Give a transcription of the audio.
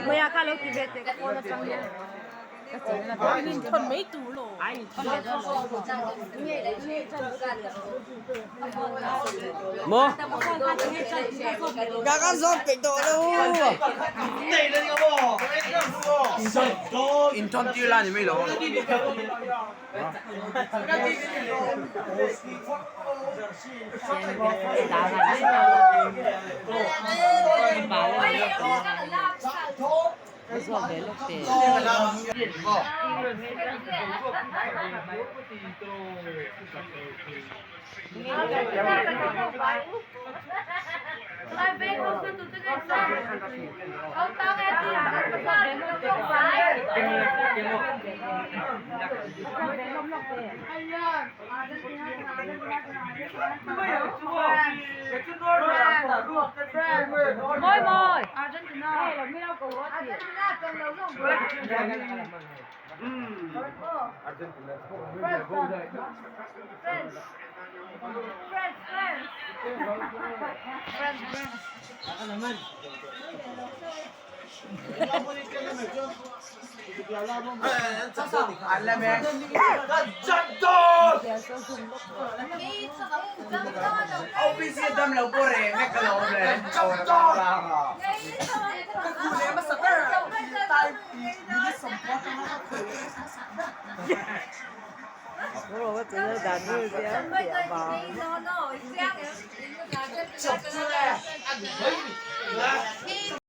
Mawia kha lo ti ve teh ka phone atang hian. Maw? Ka kan zawt peih tawh lo. Inthawn tir la ni mai lo. OPC dam lo pawh reng e ka lawm le.